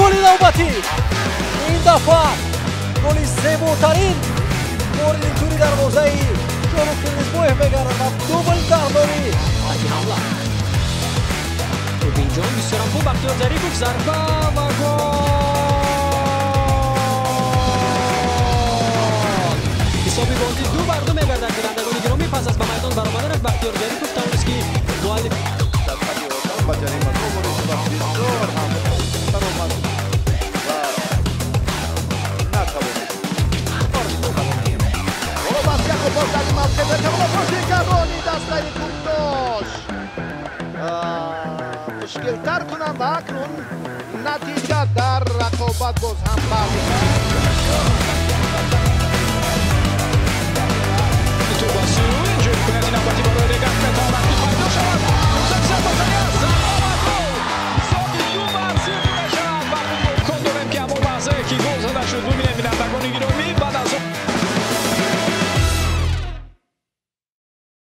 Голи навбатӣ, ин дафъа голи зеботарин вориди тури дарвозаи Ҷонух Қирғизбоев мегардад ва дубл дардори ҳамла. Рубинҷон бисёрам хуб, Бахтиёр Зарипов, зарба ва гол! Ҳисоби бозӣ 2-2 мегардад. Бинандагони гиромӣ, пас аз ба майдон баромаданаш Бахтиёр Зарипов тавонист, ки муаллиф дар хати одам ба ҷаримагоҳ ворид шуда, бисёр ҳам баромад ва натавонист. Ҳоло Басяхов боз дар ин мавқеъ метавонад бозигарони дастаи Куктош мушкилтар кунанд ва акнун натиҷа дар рақобат боз ҳам Ки гол зада шуд, бубинем, бинандагони гиромӣ.